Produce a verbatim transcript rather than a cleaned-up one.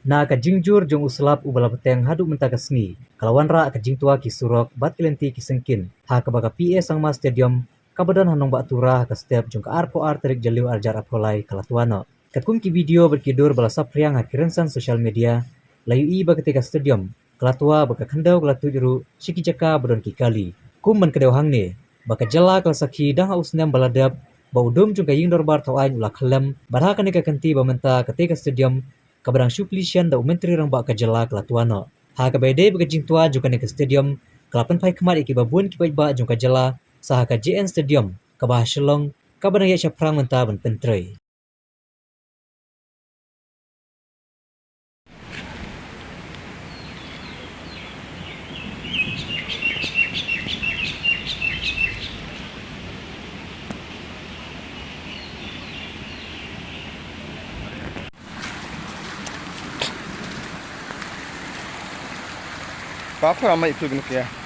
Na ka jingjur jong u slap uba la bteng haduh mynta ka sngi, ka la wanrah ka jingtwa ki surok bad ki lynti ki syngkien, ha kaba ka P A Sangma Stadium, kaba don ha Nongbah Tura, ha ka step jong ka arphew ar tarik Jylliew arhajar arphew lai ka la twa noh. Katkum ki video bad ki dur ba la saphriang ha ki rynsan social media, la ïohi ba katei ka stadium ka la twa bad ka khyndew ka la tuid ruh sha ki jaka ba don ki kali. Kum ban kdew hangne, ba ka jylla ka la sakhi dang ha u snem ba la dep, ba u dum jong ka ïing dorbar thaw aiñ u la khyllem, bad ha kane ka kynti ba mynta katei ka stadium kaba dang shu plie shen da u Myntri Rangbah ka jylla ka la twa noh. Ha kaba ïadei bad ka jingtwa jong kane ka stadium, ka la pynphai khmat ïa kiba bun ki paidbah jong ka jylla sha ha ka J N Stadium kaba ha Shillong, kaba dang ïaid shaphrang mynta ban pyntrei. Papa, mai tu gnu kya?